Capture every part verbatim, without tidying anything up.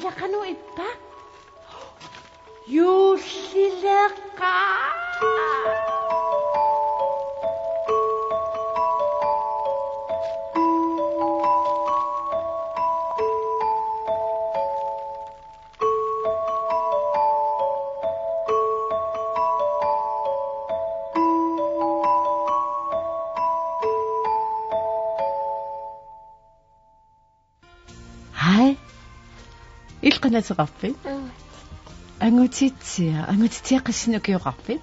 Ilaqanu ippa? Juullileqaaq. Hej. Illit qanoq ateqarpit? Angutitsia. Angutitsia, qassinut ukioqarpit?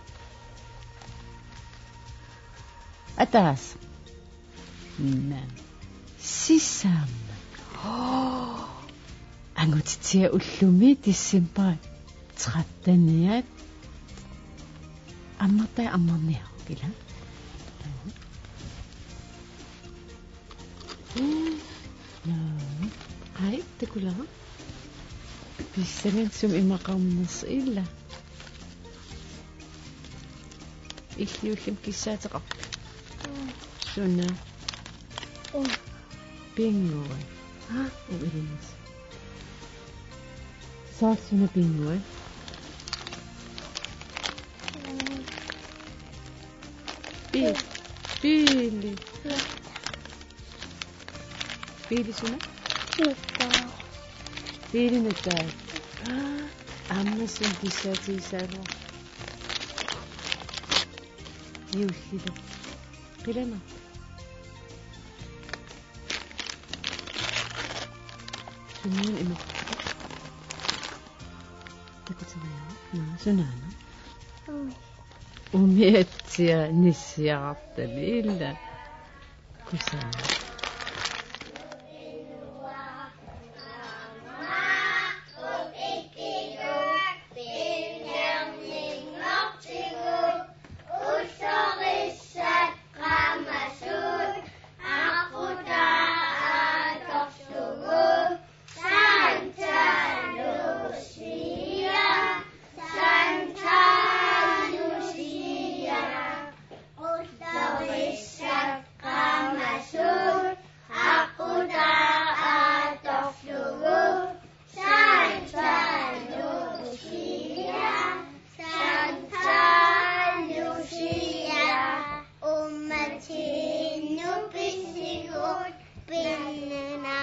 Ataaseq. Naa. Sisamat. Angutitsia ullumi december tretteniat. Ammartaa ammarniaruk, ilaa? Naa. Ai, takulara. Pissanganaq sumi imaqarnersoq, ilaa? Illit juullimi kissaateqarpit? Suna? Pinnguat. Aa, uilinnis. Soorlu suna pinnguat? Pi-, piili. Piili suna? Nutaaq. Piili nutaaq. Aamma suna kissaatigisaalu. Juullilu. Qilanaarpoq. Sunaana ima? Takuteriaruk. Naa, sunaana? Umi. Umiatsiaq nissiarartalik, ilaa? Kusanaq. Santa Lucia, Santa Lucia, qullerissat qamasut, aqqutaaq atorlugu, Santa Lucia, Santa Lucia, uummatinnut pissigutta pinnanni.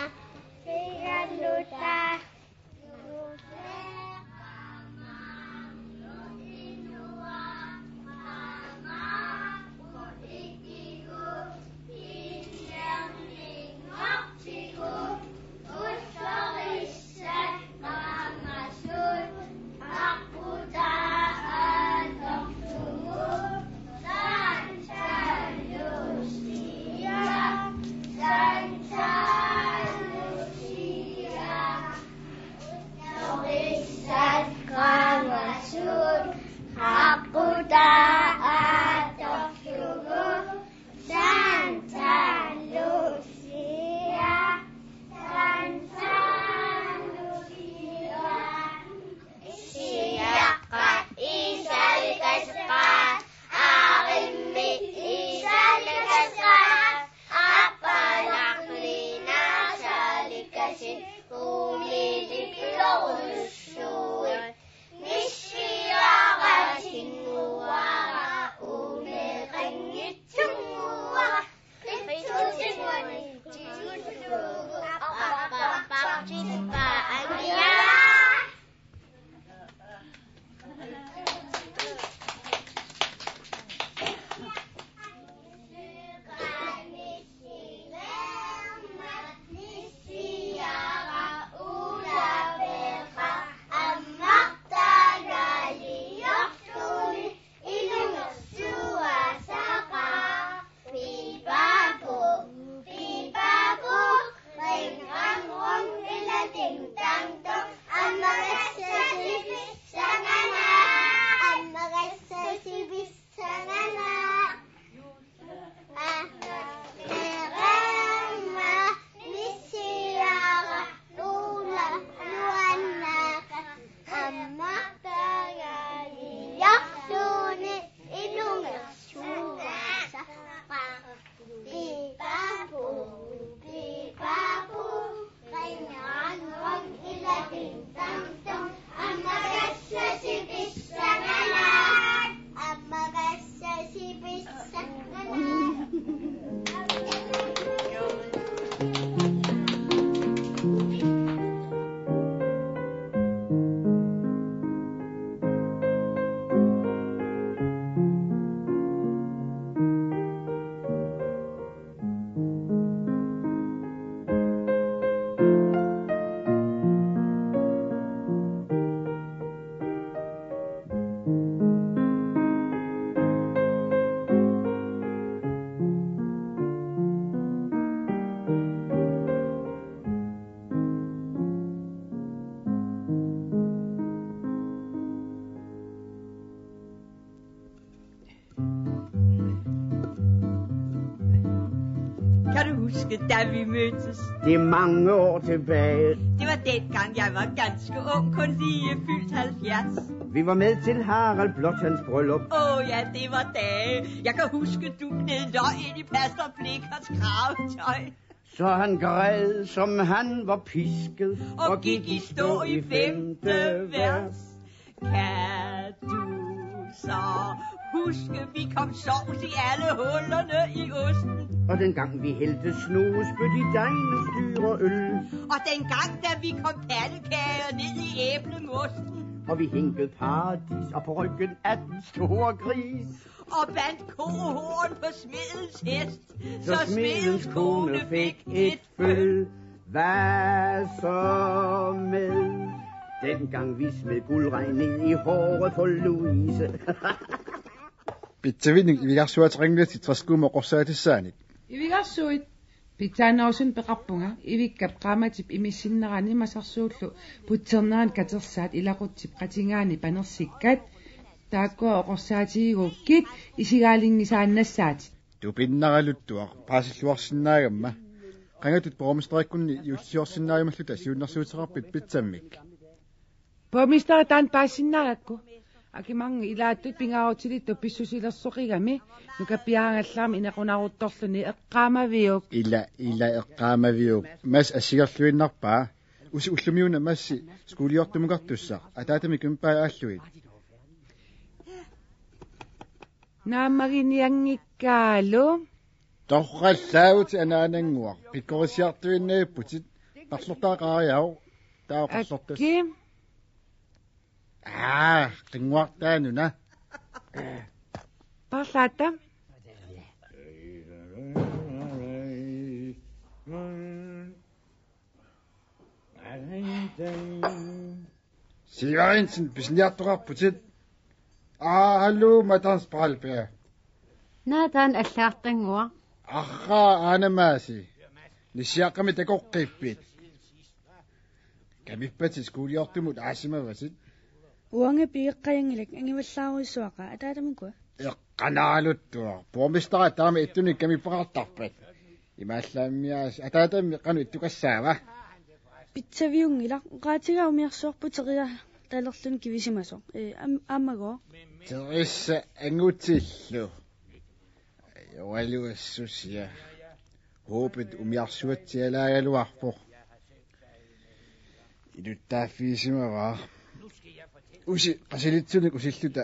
Kan du huske, da vi mødtes? Det er mange år tilbage. Det var dengang, jeg var ganske ung, kun lige fyldt halvfjerds. Vi var med til Harald Blåtands bryllup. Åh ja, det var dage. Jeg kan huske, du gned løg ind i pastor Blikkers kravetøj. Så han græd, som han var pisket, og gik i stå i femte vers. Kan du så huske, vi kom sovs i alle hullerne i osten? Og dengang vi hældte snogesbøt i dejens dyre øl. Og dengang, da vi kom pandekager ned i æblemosten. Og vi hængte paradis og på ryggen af den store gris. Og bandt kohorn på smedens hest, så smedens kone fik et føl. Hvad så med dengang vi smed guldregn ned i håret på Louise? Pitsavinnit ivigarsuateqanngilasi træskomi oqorsaatissaanit. Ivigarsuit, pitsaanerusunik peqarpunga, ivikkap qaammatip imissinnerani masarsuullu putsernerani katersaat ilaqutsip qatigaani panersikkat, taakkua oqorsaatigigukkit isigaalingisaannassaatit. Tupinnaraluttuaq, paasilluarsinnaagamma. Qangatut borgmesterikkunni juullisiorsinnaajumalluta siunnersuuteqarpit pitsammik? Borgmesteri taanna paasisinnaagakku. Akimanngi ilaattut pingaarutilittut pissusilersoqigami, nukappiaraangallaarmi inequnaruttorluni eqqaamaviuk. Ila, ila eqqaamaviuk. Mads assigerluinnarpaa. Usi ullumiuna Madsi skoleortumukartussaq. Ataatami kamippaa aallugit? Naammaginianngikkaalu. Torrallaavutit anaanannguaq. Pikkorissiartuinnavipputit. Parlortaa qaariaavoq. Taava parlortas. Akki. Aa, qinnguartaanuna. Parlaatta. Sivarinsin pisiniartoqarputit. Aa, hallo, Madam Spejlbær. Naataani allagartannguaq. Arraa, aanamaasi. Nissiaqqami takoqqippit? Kamippatit skoleortumut aasimavatit? Uanga pigeqqajanngilakka, angivallaarujussuaqaaq, ataatamikua? Eqqanaaluttuaq. Borgmesteri taama ittunik kamippaqartarpat? Imaallaammiaasiit, ataatami qanoq ittukassaava? Pitsaviunngilaq, oqaatigaa umiarsuarput teriartalerluni kivisimasoq. Ee, am-, aammagooq. Terissa angutillu. Ajoraluassusia. Håbet umiarsuatsialaagaluarpoq. Inuttaaffigisimavara. Usi qasilitsunik usilluta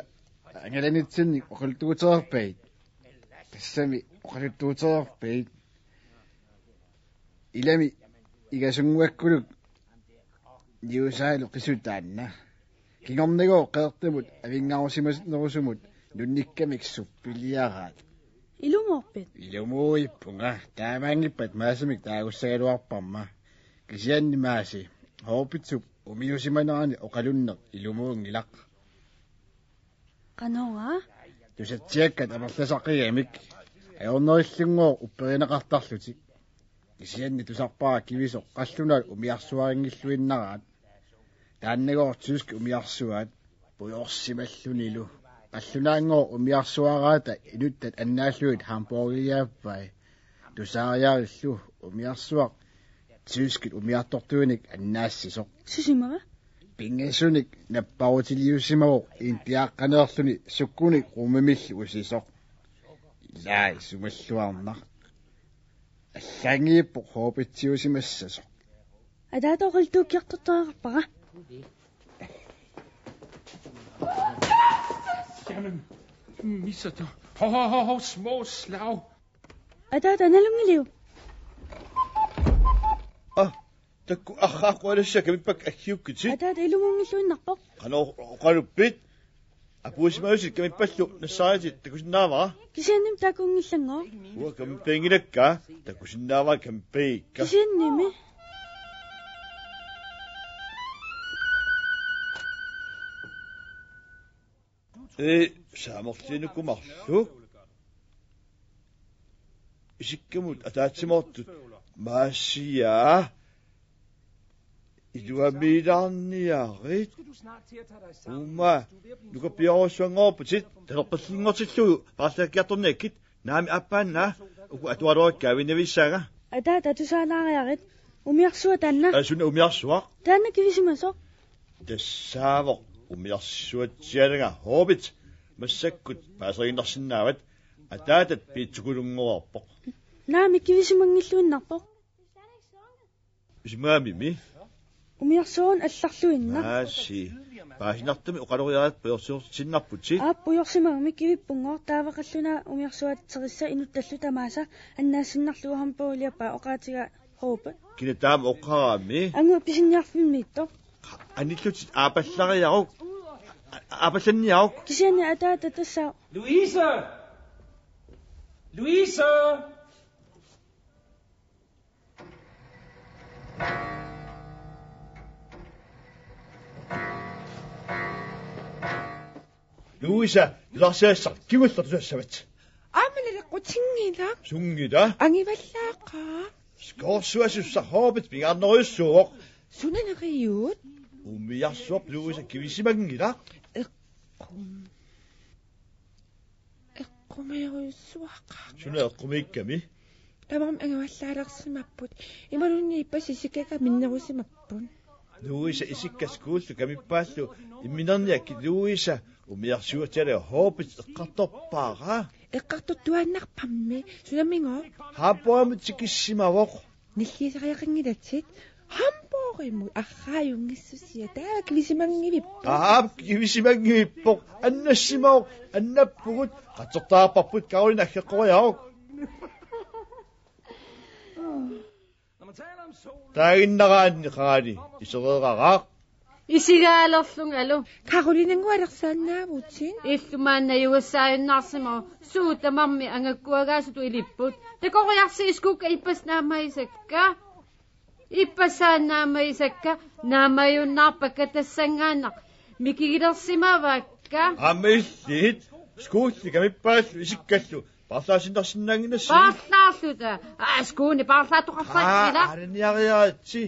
angalanitsinnik oqaluttuutereerpagit. Tassami oqaluttuutereerpagit. Ilami igasunnguakkuluk niusaalu qisut taanna. Kingornagooq qeertamut avinngarusimanerusumut nunnikkamik suppiliaraat. Ilumoorpit? Ilumuuippunga. Taamaanngippat Madsimik taagussagaluarparma. Kisianni Madsi, Håbitsup umiusimanerani oqalunneq ilumuunngilaq. Qanoraa? Tusatsiakkat amerlasaqigamik. Ajornerillunnguuvoq upperineqartarlutik. Kisianni tusarpara kivisoq qallunaat umiarsuarinngilluinnaraat. Taannagooq tyskit umiarsuaat pujorsimallunilu. Qallunaanngooq umiarsuaraata inuttat annaallugit hamburgeriaappai. Tusaariarillu umiarsuaq tyskit umiartortuinik annaassisoq. Susimava? Pingasunik napparutiliusimavoq indiaqqaneerluni sukkunik ruumimillu usisoq. Ilaa isumalluarnaq. Allaanngiippoq Håbitsiusimassasoq. Ataata oqaluttuukkiartortariaqarpara. Jamen, misser du. Hov, hov, hov, hov, små slag. Ataata, nalunngilagut? Aa, takuuk, arraa, qualassaa kamippakka aggiukkitit. Ataata, ilumuunngilluinnarpoq. Qanoq oqaluppit? Apuussimaguit kamippallu nassaaritit, takusinnaavara? Kisiannimi taakkunngillanngooq. Uanga kamippaginngilakka, takusinnaavara kamippagikka. Kisiannimi. Ee, saamerliinuku marluk. Isikkamut ataatsimoortut Maasiaa. Iluamiilaarniarit. Uuma, nukappiarujussuanngorputit, talerpallinngortillugu paarlaakkiartorniakkit. Naamik, aappaannaa, uku atualuakka avinavissaanga. Ataata, tusaalaariarit. Umiarsuaq taanna. Aa, suna umiarsuaq? Taanna kivisimasoq. Tassaavoq umiarsuatsialanga Hobbit, massakkut paaseriinnarsinnaavat, ataatat piitsukulunngorpoq. Naamik, kivisimanngilluinnarpoq. Isumagami? Umiarsuaruna allarluinnaq. Maasi. Paasinartumik oqaloriarit pujorsiortitsinnarputit. Aap, pujorsimagami, kivippunngooq, taava qallunaat umiarsuatserissat inuttallu tamaasa annaassinnarlugu Hamborgilerpaa, oqaatigaa Hobbit. Kina taama oqarami? Angut pisiniarfimmiittoq. Anillutit aapallariaruk. A-, aapallanniaruk. Kisianni ataata tassa. Louise! Louise! Louise, tusarsiassaq kingulleq tusassavat. Aamma naleqqutinngilaq. Sunngilaq? Angivallaaqaaq. Skoorsuasussaq Hobbit pingaarnerujussuuvoq. Suna neriuut? Umiarsuaq Louise, kivisimanngilaq. Eqqum. Eqqumiikkami. Suna eqqumiikkami? Tamarmik angivallaalersimapput. Imaluunniit ippassaq isikkakka minnerusimapput. Louise, isikka skuullu kamippaallu imminerniakkit. Louise, umiarsuatsialanga Hobbit eqqartorpaara. Eqqartortuaannarparmi, sunamigooq? Hamborgimut tikissimavoq. Nilliisariaqanngilatit. Hamborgimut arraajunngissutsit, taava kivisimanngivippoq. Aap, kivisimanngivippoq. Annassimavoq, annappugut, qatsortaarparput, Karoline aggeqqoriaruk. Taaginnaraanni qaali isereeraraaq. Isigaalerlungalu. Karolinengualersaannaavutit. Illu maanna najugassaajunnaarsimavoq, suut tamarmik angakkuagaasutut ilipput. Takoriarsiiskuukka ippassaq naammagisakka. Ippassaq naammagisakka, naammagijunnaarpakka tassanngaannaq. Mikigilersimavakka. Aamma illit, skuulli kamippaallu isikkallu paarlaassinnarsinnaannginnassigit. Paarlaarluta. Aa, skuunni paarlaattoqarfat. Aa, ila. Ariniariaatsi.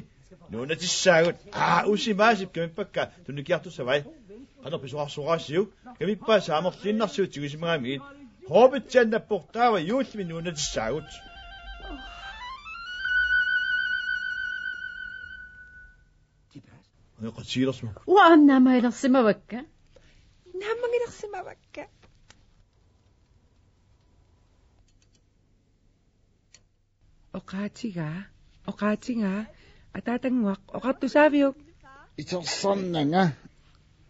Nuunatissaagut. Aa, Usi Maasip kamippakka tunniukkiartussavai. Qanoq pisoqarsoraasiuk? Kamippaa saamerliinnarsiuk tigusimagamigit? Hobbit annappoq, taava juullimi nuunatissaagut. Oqatsiilersma. Uanga naammagilersimavakka. Naammagilersimavakka. Oqaatigaa, oqaatigaa, ataatannguaq, oqartusaaviuk? Itersarnanga,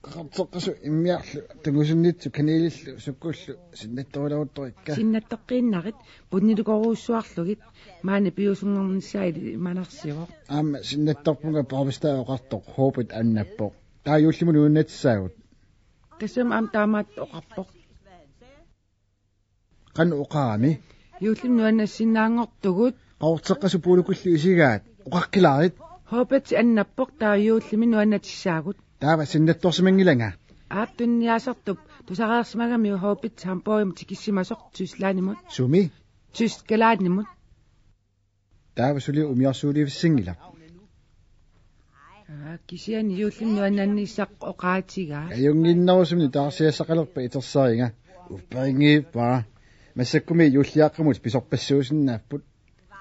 qaqortoqqasut immiarlu, tungusunnitsut kanelillu, sukkullu, sinnattoruleruttorikka. Sinnattoqqiinnarit, punnilukorujussuarlugit, maani piusunngornissaa ilimanarsivoq. Aamma sinnattorpunga borgmesteri oqartoq, Hobbit annappoq. Taava juullimut nuannatissaagut. Tassami aamma taamaattoq oqarpoq. Qanoq oqarami? Juullimi nuannassinnaanngortugut. Qaqortoqqasut puulukkullu isigaat. Oqaqqilaarit. Hobbit annappoq, taava juullimi nuannatissaagut. Taava sinnattorsimanngilanga. Aap, tuniniaasartup tusareersimagamiuk Hobbit Hamborgimut tikissimasoq Tysklandimut. Sumi? Tysklandimut. Taava suli umiarsuulivissinngilaq. Aa, kisianni juullimi nuannannissaq oqaatigaa. Ajunnginnerusumik nutaarsiassaqalerpat itersariga. Upperinngivippara. Massakkumi juulliaqqamut pisorpassuusinnaapput.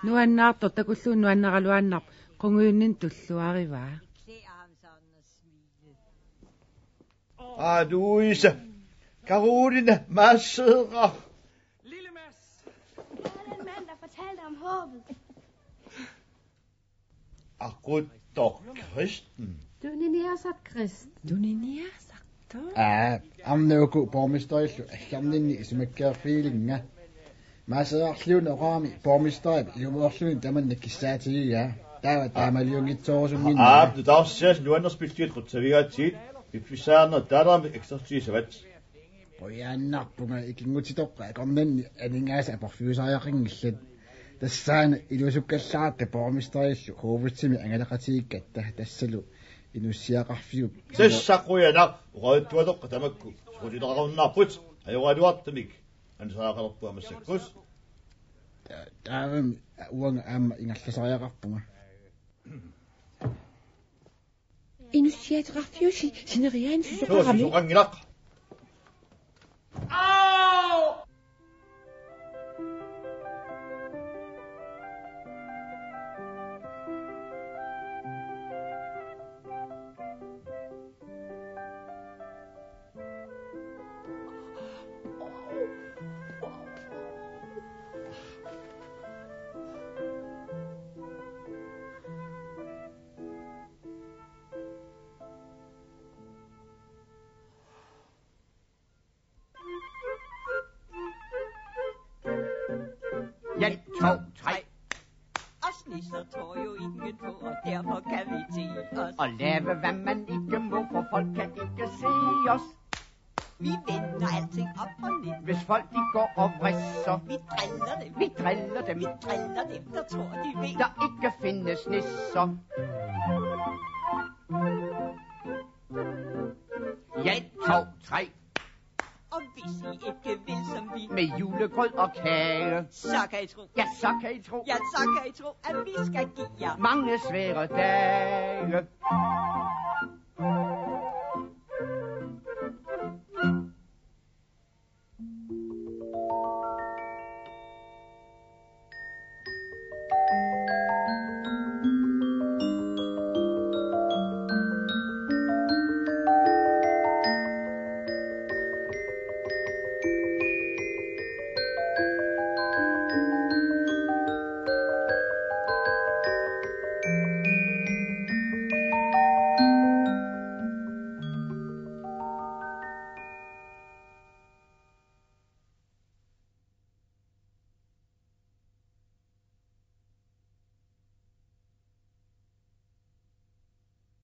Nuannaartoq takullugu nuannaraluaannarpoq, qungujunninni tulluarivaa. Aa, Louise. Karoline, Mads sidder. Lille Mads. Det var den mand, der fortalte om håbet. Aquttoq Kristen. Tuniniaasartoq Kristen. Tuniniaasartoq. Aa, arnat uku borgmesterillu aggerninni isumakkeerfigilinnga. Maaseriarliuna oqarami borgmesterip ilumoorluni tamanna kissaatigigaa. Taava taamaliunngitsoorusunnginnama. Aap, nutaarsiassat nuannersoq pillugit qutsavigaatsigit, piffissaarneq taalaarmik eksertigisavat. Qujanarpunga, ikinngutitoqqat akornanni aningaasat aporfiusariaqanngillat. Tassaana ilusukkallaratta borgmesterillu Hobbitimik angalaqatigiikkatta, tassalu inussiaqarfiup. Tassa qujanaq, oqaluttuatoqqat tamakku soqutigineqarunnaarput, ajoraluartumik anusariaqalerpunga massakkut. Ta-, taavami uanga aamma ingerlasariaqarpunga. Inussiaateqarfiusi sineriaanut susoqarami. Susoqanngilaq. En, to, tre. Os nisser tror jo ingen på, og derfor kan vi te os. Og lave, hvad man ikke må, for folk kan ikke se os. Vi vender alting op og ned. Hvis folk de går og vrisser, Vi driller dem. Vi driller dem, Vi driller dem, der tror de ved. Der ikke findes nisser. En, to, tre. Og hvis I ikke vil som vi, Med julegrød og kage. Så kan I tro. Ja, så kan I tro. Ja, så kan I tro, at vi skal give jer Mange svære dage.